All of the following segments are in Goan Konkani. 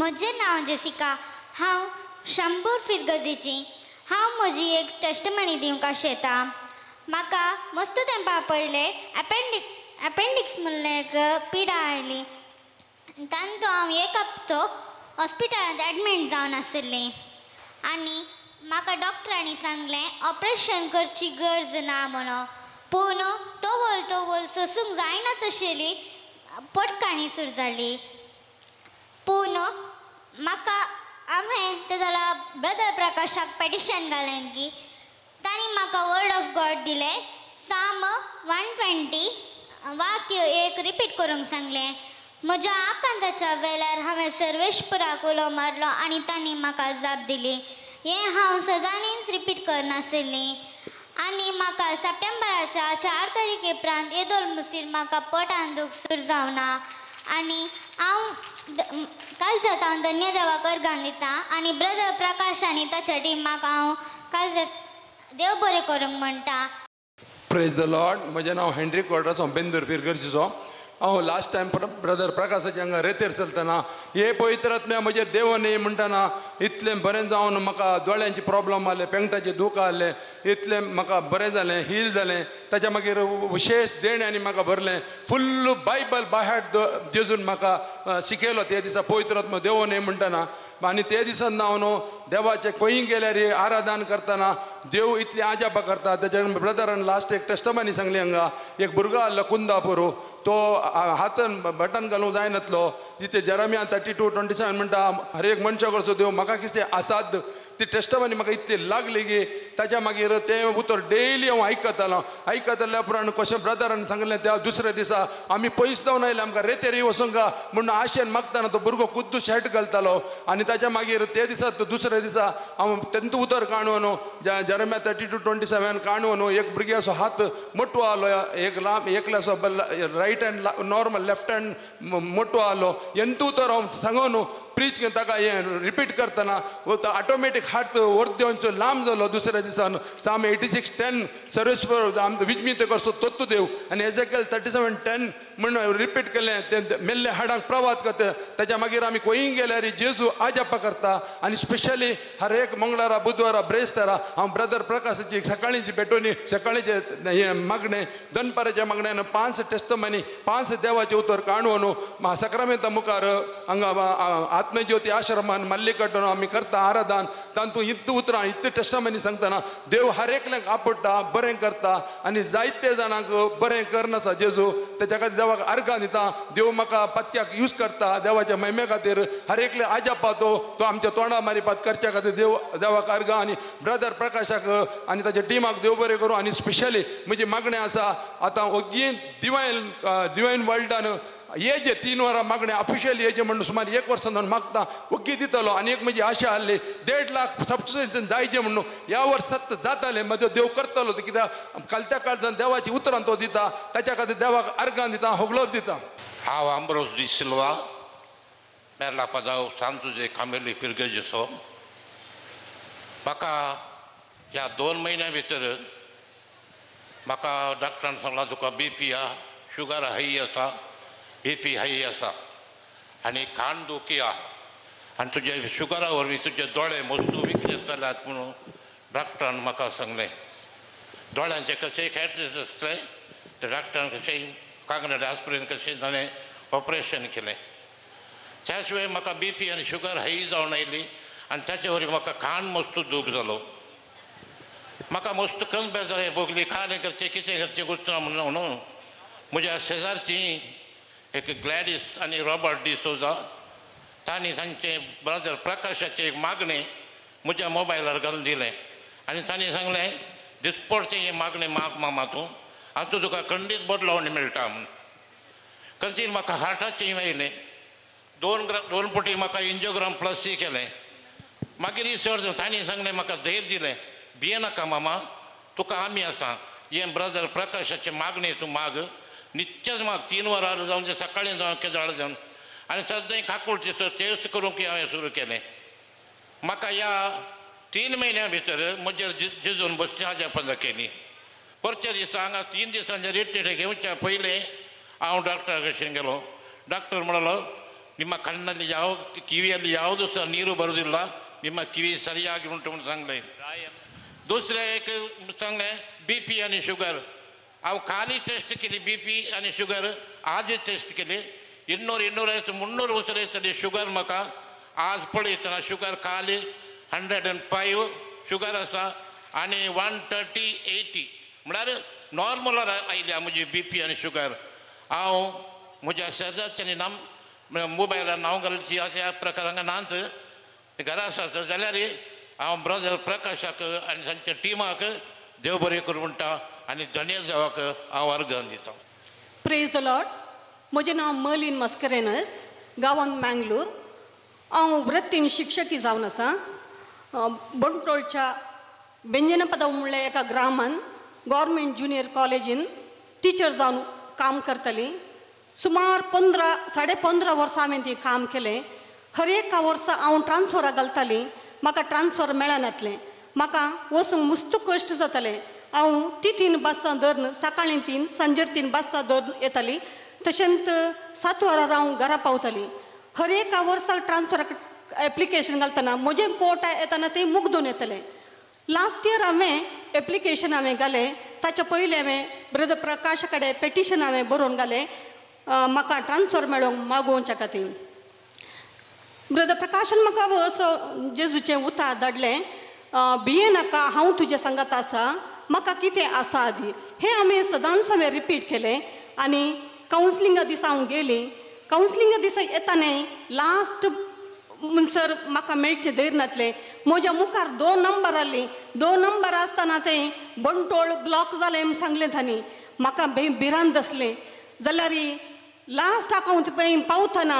म्हजें नांव जेसिका. हांव शंबूर फिरगजीची. हांव म्हजी एक टेस्टमनी दिवंक आशेता. म्हाका मस्त तेंपा पयलें एपेंडिक्स म्हणलें एक पिडा आयली. तांतू हांव एक हप्तो हॉस्पिटलांत एडमीट जावन आशिल्लें आनी म्हाका डॉक्टरांनी सांगलें ऑपरेशन करची गरज ना म्हणून. पूण तोवल तोवल सोसूंक जायना तशेली पोटकाणी सुरू जाली. पूण म्हाका हांवें ते जाल्यार ब्रदर प्रकाशाक पेटिशन घालें की तांणी म्हाका वर्ड ऑफ गॉड दिलें. साम 120 वाक्य एक रिपीट करूंक सांगलें. म्हज्या आकांताच्या वेळार हांवें सर्वेश्वराक उलो मारलो आनी तांणी म्हाका जाप दिली. हें हांव सदांनीच रिपीट करनाशिल्लीं. आनी म्हाका सप्टेंबराच्या 4 तारखे उपरांत येदोल मुसीर म्हाका पोटान दूख सुरू जावना आनी हांव कालजात हांव धन्य देवाक अर्गां दिता आनी ब्रदर प्रकाश आनी ताच्या टिमाक हांव कालजात देव बरें करूंक म्हणटा. प्रेज the Lord. म्हजें नांव हेनरी क्वाड्रास, हांव बेंदूर फिरगर्जीचो. हांव लास्ट टायम ब्रदर प्रकाशाच्या हांगा रेतेर चलतना हे पवित्र आत्म्या म्हजेर देव न्ही म्हणटना इतलें बरें जावन म्हाका दोळ्यांची प्रॉब्लम आसले, पेंगटाचें दूख आसलें, इतलें म्हाका बरें जालें, हील जालें. ताच्या मागीर विशेश देण्यांनी म्हाका भरलें. फुल्ल बायबल बाय हार्ट जेजून म्हाका शिकयलो ते दिसा पवित्र आत्मा देव न्ही म्हणटना. आनी ते दिसान हांव न्हू देवाचें खंय गेल्यार आराधन करतना देव इतली आजापा करता. तेच्या ब्रदरान लास्ट एक टेस्टमानी सांगली. हांगा एक भुरगो आहलो कुंदापूर, तो हातान बटन घालूंक जायनातलो. तिथे जेरेमिया 32:27 म्हणटा, हर एक मनशा करचो देव म्हाका कितें आसाद. ती टेस्टमानी म्हाका इतली लागली की ताच्या मागीर तें उतर डेली हांव आयकतालो. आयकताल्या उपरांत कशें ब्रदरान सांगलें त्या दुसऱ्या दिसा आमी पयस जावन आयले, आमकां रेतेर वचूंक म्हूण आशेन मागतना तो भुरगो खुद्द शर्ट घालतालो. आनी ताच्या मागीर ते दिसा दुसऱ्या दिसा हांव तेंच उतर काणून जेरेमिया 32:27 काणून एक भुरग्याचो हात मोटो आहलो, एक लांब एकल्याचो right hand normal, left hand मोटो आहलो. एंत उतर हांव सांगून प्रीच ताका हें रिपीट करतना ऑटोमॅटीक हात वर्देवचो लांब जालो. दुसऱ्या दिसान साम 86:10 सर्वेस्पर आमचो विजमीत करचो तत्व देव आनी एजेकेल 37:10 म्हण रिपीट केलें. तें मेल्ले हाडांक प्रवात करता. ताच्या मागीर आमी खंय गेल्यार जेजू आजापा करता. आनी स्पेशली हर एक मंगळारा बुधवारा ब्रेस्तारा हांव ब्रदर प्रकाशाची सकाळींची भेटोवणी, सकाळीचें हें मागणें, दनपाराच्या मागण्यान 5 टेस्टमनी 5 देवाचें उतर काणून सक्रामेंता मुखार हांगा आत्मज्योती आश्रमान मल्लिकार्जुन आमी करता आराधन. तातूंत इतलीं उतरां इतली टेस्टमनी सांगतना देव हर एकल्याक आपडटा, बरें करता आनी जायते जाणांक बरें करनासा जेजू. तेच्या खातीर देवाक अर्गां दिता. देव म्हाका पत्त्याक यूज करता देवाच्या महिमे खातीर. हर एकले आजापा तो तो आमच्या तोंडा मारिपात करच्या खातीर देव देवाक अर्गां आनी ब्रदर प्रकाशाक आनी ताच्या टिमाक देव बरें करूं. आनी स्पेशली म्हजी मागणें आसा आतां ओगी डिवायन डिवायन वर्ल्डान ये जे 3 वरां मागणें ऑफिशियल ये जे म्हणून सुमार 1 वर्सां जावन मागता ओगी दितलो. आनी एक म्हजी आशा आहली 1.5 लाख सबस्क्रिप्शन जायचे म्हणून ह्या वर्सात जातालें. म्हजो देव करतलो तो कित्याक कालच्या काळजान देवाची उतरां तो दिता. ताच्या खातीर देवाक अर्गां दिता, होगलोप दिता. हांव आंब्रोज डी सिल्वा, मेर्ला पाजाव, सांतुजे खांबेली फिरगेजीचो. म्हाका ह्या 2 म्हयन्या भितर म्हाका डॉक्टरान सांगलां तुका बी पी आहा, शुगर हाय आसा, बी पी हाय आसा आनी कान दुखी आहा आनी तुजे शुगरा वरवीं तुजे दोळे मस्तू विकनेस जाल्यात म्हणून डॉक्टरान म्हाका सांगलें. दोळ्यांचे कशेंय कॅटरेक्ट आसलें ते डॉक्टरान कशेंय कांगणाडे आस्पिरीन कशें ताणें ऑपरेशन केलें. त्या शिवाय म्हाका बी पी आनी शुगर हाय जावन आयली आनी ताचे वरवीं म्हाका कान मस्तू दूख जालो. म्हाका मस्त कम बेजार भोगली. कालें करचें कितें करचें गुत्ता म्हणून म्हज्या शेजारची एक ग्लॅडीस आनी रॉबर्ट डी सोजा तांणी तांचे ब्रदर प्रकाशाचें एक मागणें म्हज्या मोबायलार घालून दिलें आनी तांणी सांगलें दिसपडचें हें मागणें माग मामा तूं आनी तूं तुका खंडीत बदलावणी मेळटा म्हूण. कंतीन म्हाका हार्टाचें आयलें. 2 पटी म्हाका एन्जियोग्राम प्लसय केलें. मागीर सर तांणी सांगलें म्हाका धैर्य दिलें, भियेनाका मामा तुका आमी आसा. हें ब्रदर प्रकाशाचें मागणें तूं माग, नित्यच माग, 3 वरां जावन ते सकाळीं जावन केदाळ जावन. आनी सद्दां काकूट दिसता तेच करूंक हांवें सुरू केलें. म्हाका ह्या 3 म्हयन्या भितर म्हजेर जेजून बसची आजापदां केली. परत्या दिसा हांगा 3 दिसांचे रिट्रीट घेवच्या पयलें हांव डॉक्टरा कडेन गेलो. डॉक्टर म्हणलो ನಿಮ್ಮ ಕಣ್ಣಲ್ಲಿ ಯಾವ ಕಿವಿಯಲ್ಲಿ ಯಾವುದು ಸಹ ನೀರು ಬರುವುದಿಲ್ಲ, ನಿಮ್ಮ ಕಿವಿ ಸರಿಯಾಗಿ ಉಂಟು म्हणून सांगलें. दुसरें एक सांगलें बी पी आनी शुगर. हांव खाली टेस्ट केली बी पी आनी शुगर, आजच टेस्ट केली. 200 250 300 वसर आसतली शुगर म्हाका. आज पळयतना शुगर खाली 105 शुगर आसा आनी 130/80 म्हळ्यार नॉर्मलार आयल्या म्हजी बी पी आनी शुगर. हांव म्हज्या शेजारच्यांनी नाम मोबायलार नांव घालची अशा प्रकार हांगा नाच घरा आसा जाल्यार हांव ब्रदर प्रकाशाक आनी तांच्या टिमाक देव बरें करूं म्हणटा आनी धन्य जावाक हांव अर्गां दिता. प्रेज the Lord. म्हजें नांव मर्लीन मस्करेनस, गांवांत मँगलोर. हांव वृत्तीन शिक्षकी जावन आसा. बंटोळच्या बेंजनपदव म्हणल्या एका ग्रामान गव्हर्मेंट ज्युनियर कॉलेजीन टिचर जावन काम करताली. सुमार 15 15.5 वर्सां हांवें ती काम केलें. हर एका वर्सा हांव ट्रान्सफराक घालताली, म्हाका ट्रान्सफर मेळनातलें. म्हाका वचूंक मुस्त कश्ट जातालें. हांव ती 3 बसां धरून सकाळीं 3 सांजेर 3 बसां धरून येताली. तशेंच 7 वरार हांव घरा पावताली. हर एका वर्साक ट्रान्सफराक एप्लिकेशन घालतना म्हजें कोट येतना तें मुगदून येतलें. लास्ट इयर हांवें एप्लिकेशन हांवें घालें. ताच्या पयलीं हांवें ब्रदर प्रकाशा कडेन पेटिशन हांवें बरोवन घालें म्हाका ट्रान्सफर मेळोवंक मागोवच्या खातीर. ब्रदर प्रकाशान म्हाका असो जेजूचें उतार धाडलें, भिये नाका, हांव तुजें सांगात आसा, म्हाका कितें आसा आदी. हें हांवें सदांच हांवें रिपीट केलें. आनी कावन्सिलिंगा दिसा हांव गेली. कावन्सिलिंगा दिसा येता न्ही लास्ट म्हणसर म्हाका मेळचें धैर्य नासलें. म्हज्या मुखार 2 नंबर आसली. 2 नंबर आसतना तें बंटोळ ब्लॉक जालें म्हूण सांगलें तांणी. म्हाका भिरांत आसलें. जाल्यार लास्टाक हांव थंय पावतना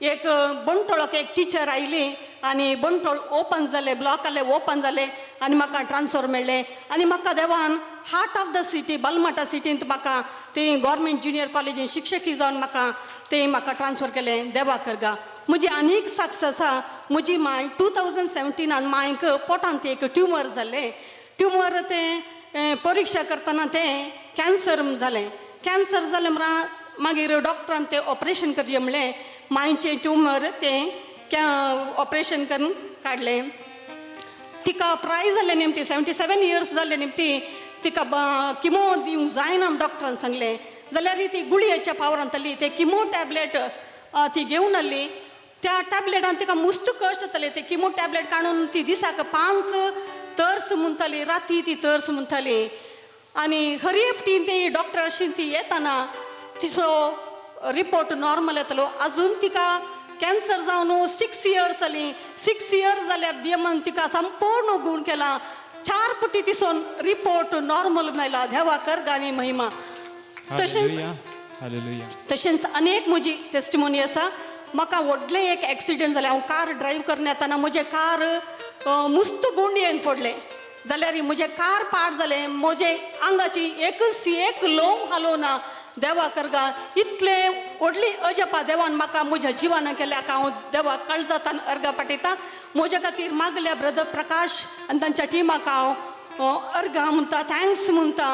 एक बंटोळाक एक टिचर आयली आनी बंटोळ ओपन जालें, ब्लॉक आसलें ओपन जालें आनी म्हाका ट्रान्सफर मेळ्ळें. आनी म्हाका देवान हार्ट ऑफ the city बलमाटा सिटींत म्हाका ती गव्हर्मेंट ज्युनियर कॉलेजीन शिक्षकी जावन म्हाका ते म्हाका ट्रान्सफर केलें. देवा करगा. म्हजी आनीक सक्स आसा. म्हजी मांय 2017 मांयक पोटांत एक ट्युमर जालें. ट्युमर तें परिक्षा करतना तें कॅन्सर जालें. कॅन्सर जालें म्हळ्यार मागीर डॉक्टरान तें ऑपरेशन करचें म्हणलें. मांयचें ट्युमर तें ऑपरेशन करून काडलें. तिका प्राय जालें निमती 77 इयर्स जालें निमती तिका किमो दिवंक जायना डॉक्टरान सांगलें. जाल्यार ती गुळयेच्या पावरांत ते किमो टॅबलेट ती घेवन आसली. त्या टॅबलेटान तिका मुस्त कश्ट जाताले. ते किमो टॅबलेट काडून ती दिसाक 5 तर्स म्हणटाली, राती ती तर्स म्हणटाली. आनी हर एकटी ती डॉक्टर अशी ती येताना तिचो रिपोर्ट नॉर्मल येतलो. अजून तिका कॅन्सर जावन 6 इयर्स जाली. 6 इयर्स जाल्यार देवान तिका संपूर्ण गूण केला. 4 पुटी तिचो रिपोर्ट नॉर्मल मेळ्ळा. देवा करगानी महिमा. तशेंच तशेंच अनेक म्हजी टेस्टिमोनी आसा. म्हाका व्हडलें एक एक्सिडंट जालें. हांव कार ड्रायव करून येताना म्हजें कार मुस्त गुंडयेन पडलें. जाल्यार म्हजें कार पाड जालें. म्हजे आंगाची एकच एक लोंव हालोवना. देवा करगा इतलें व्हडली अजपा देवान म्हाका म्हज्या जिवान केल्या. हांव देवाक काळजातान अर्गां पाठयता. म्हज्या खातीर मागल्या ब्रदर प्रकाश आनी तांच्या टिमाक हांव अर्गां म्हणटा, thanks म्हणटा.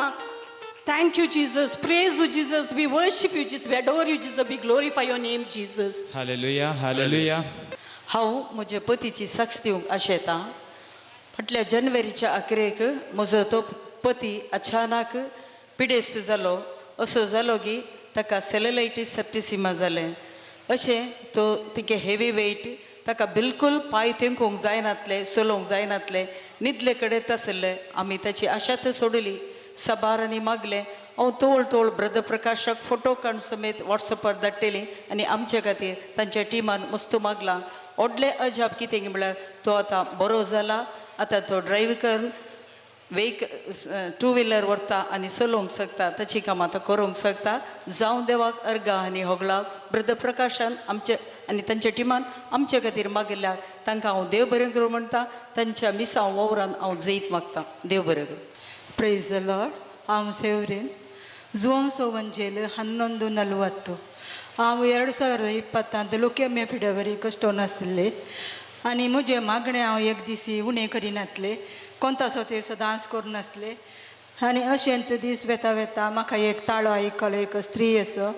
Thank you Jesus, praise you Jesus, we worship you Jesus, we adore you Jesus, we glorify your name Jesus. Hallelujah, hallelujah. हांव म्हज्या पतीची साक्ष दिवंक आशेतां. फाटल्या जानेवारीच्या अखेरेक म्हजो तो पती अचानक पिडेस्त जालो. असो जालो की ताका सेलुलायटीस सेप्टिसिमा जालें. अशें तो तिके हेवी वेट, ताका बिलकूल पांय तेंकूंक जायनातले, चलोवंक जायनातले, न्हिदले कडेन आसले. आमी ताची आशात सोडली. सबारांनी मागलें. हांव तोळ तोळ ब्रदर प्रकाशाक फोटो काडून समेत वॉट्सॅपार धाडटली आनी आमचे खातीर तांच्या टिमान मस्त मागलां. व्हडलें अजाप कितें म्हळ्यार तो आतां बरो जाला. आतां तो ड्रायव्ह करून वेक टू व्हिलर व्हरता आनी चलोवंक शकता. ताची कामां आतां करूंक शकता. जावं देवाक अर्गां आनी होगळां ब्रदर प्रकाशान आमचे आनी तांच्या टिमान आमचे खातीर मागिल्ल्याक तांकां हांव देव बरें करूं म्हणटा. तांच्या मिसांव वावरान हांव जैत मागता. देव बरें करूं. Praise the lord. हांव सेवरीन जुवांव ಸೋವಂಜೇಲ್ 11:40. हांव 2020 लुकेम्या फिडावरी कश्टोन आशिल्ले आनी म्हजें मागणें हांव एक दीस उणें करिनासलें. कोंतासो ते सदांच करून आसलें. आनी अशेंत दीस वेता वेता म्हाका एक ताळो आयकलो, एक स्त्री असो.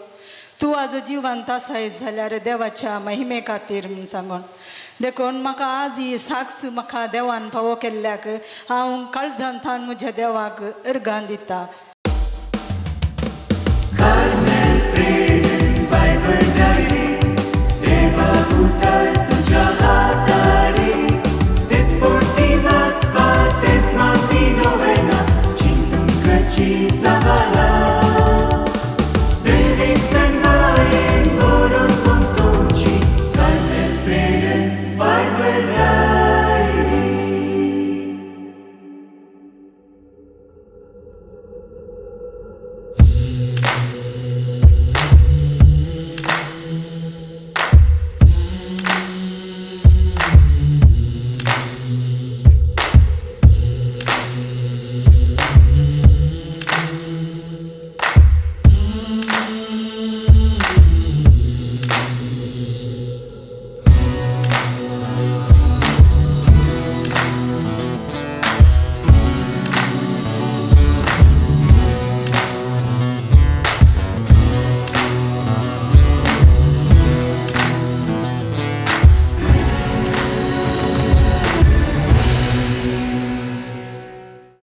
तूं आज जिवंत आसाय जाल्यार देवाच्या महिमे खातीर म्हूण सांगून. देखून म्हाका आज ही साक्ष म्हाका देवान फावो केल्ल्याक हांव काळजांतान म्हज्या देवाक अर्गां दिता.